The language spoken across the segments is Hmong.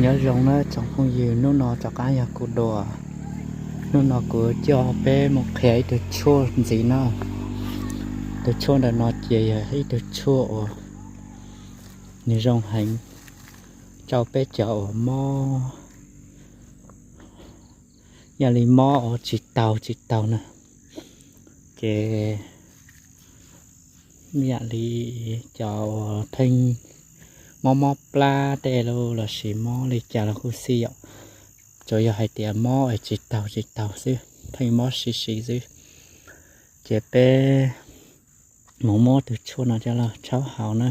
Nyob zoo na tsoom phooj ywg, hnub no rov qab yog kuv dua. Hnub no kuv coj peb mus qhia ib tug tshuaj ntxiv na. Tus tshuaj ntawm no ces yog ib tug tshuaj uas nws zoo heev rau peb cov uas mob, yog li mob uas tsis taug tsis taug na. Ces yam li cov uas pheej mob mob plab tej los sis mob li cas los kuj xij yom, tsuas yog hais tias mob es tsis taug tsis taug xwb, pheej mob siv siv xwb, ces peb mus muab tus tshuaj no coj los tshaub haus na.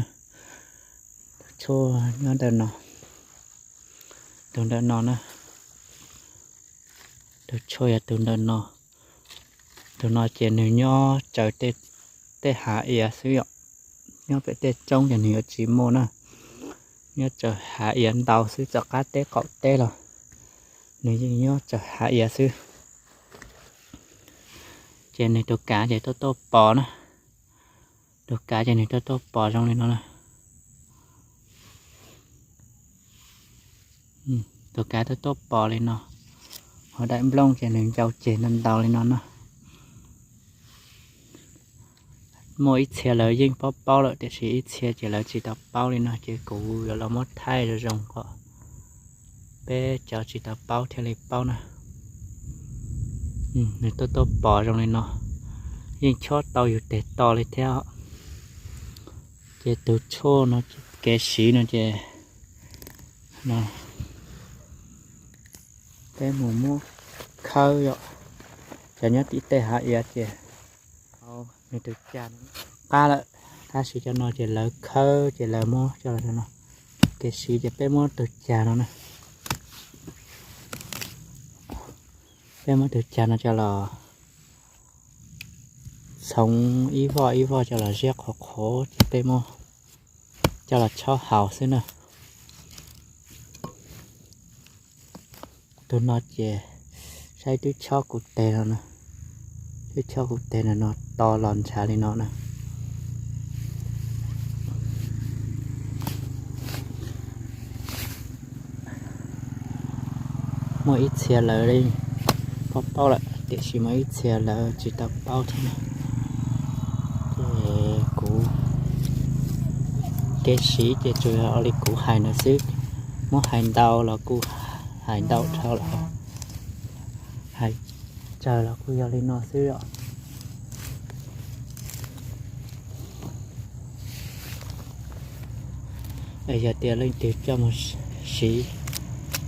Tus tshuaj nyob ntawm no, tus ntawm no na. Tus tshuaj yog tus ntawm no. Tus no ces nws nyob tsaws tej hav iav xwb yom. Nyob pem tej roob ces nws yuav tsis muaj na. Nyob tsaws hav iav ntau xwb, tom qab teb qaum teb los nws yeej nyob tsaws hav iav xwb. Ces nws tus kav ces tuaj tuaj pos na. Tus kav ces nws tuaj tuaj pos zoo li no na. Tus kav tuaj tuaj pos li no. Ho daim nplooj ces nws ncau ceg ntau ntau li no na. Muaj ib txhia lawv yeej paub paub lawm tiam sis ib txhia ces lawv tsis tau paub li no ces kuv yuav los muab thaij zoo zoo kom peb cov tsis tau paub thiaj li paub na. Nws tuaj tuaj pos zoo li no, yeej chob tau yus tes to li thiab. Ces tus tshuaj no kev siv no ces peb mus muab khawb yom, cov nyob tim tej hav iav ces nws tus cag qab lawm, tab sis cov no ces lawv khawb ces lawv muab coj los no. Kev siv ces peb muab tus cag no na, peb muab tus cag no coj los txhoov ib voj ib voj coj los ziab qhuav qhuav ces peb muab coj los tshaub haus xwb na. Tus no ces saib twb chob kuv tes no na, twb chob kuv tes no, no to los ntshav li no na. Muaj ib txhia lawv paub paub lawm tiam sis muaj ib txhia lawv tsis tau paub thiab na. Ces kuv kev siv ces tsuas yog li kuv hais no xwb, muab hais ntau los kuj hais ntau dhau lawm, hais tsawg los kuj yog li no xwb os. Es yog tias leej twg coj mus siv,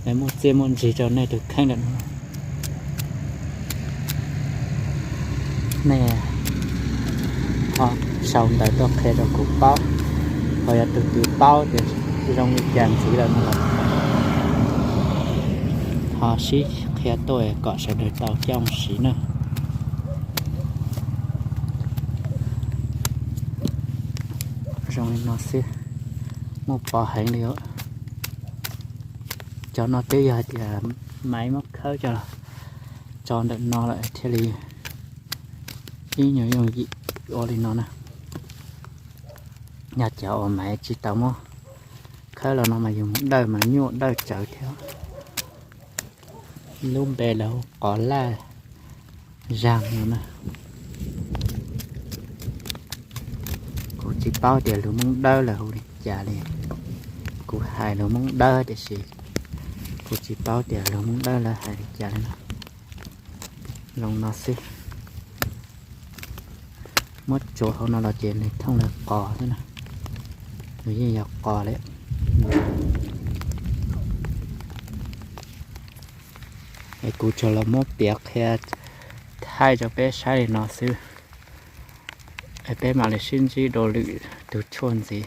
es muaj txiaj muaj ntsig rau nej tus kheej lawm no, nej ho sau ntawv tuaj qhia rau kuv paub. Ho yog tus twg paub tias zoo li cas ntxiv lawm no los ho sib qhia tuaj kom sawv daws tau coj mus siv na. Zoo li no xwb, muaj pov heev li. Cov no twb yog hais tias maiv muab khawb coj los tso ntawm no lawm thiaj li ib nyuag yooj yim ua li no na. Yog cov uas maiv tsis tau muab khawb los no mas yus mus dawj mas nyuaj dawj tsawv thiab. Lub npe lawv hu qos laj zag no na. Kuv tsis paub tias lus Hmoob Dawb lawv hu li cas li. Kuv hais lus Hmoob Dawb tiam sis kuv tsis paub tias lus Hmoob Dawb lawv hais li cas li no. Zoo no xwb. Muab tsuav hauv no los ces nws thooj lawv qos xwb na. Nws yeej yog qos li. Es kuv tsuas los muab piav qhia thaij rau peb saib li no xwb. Es peb mam li sib ntsib dua lwm tus tshuaj ntxiv.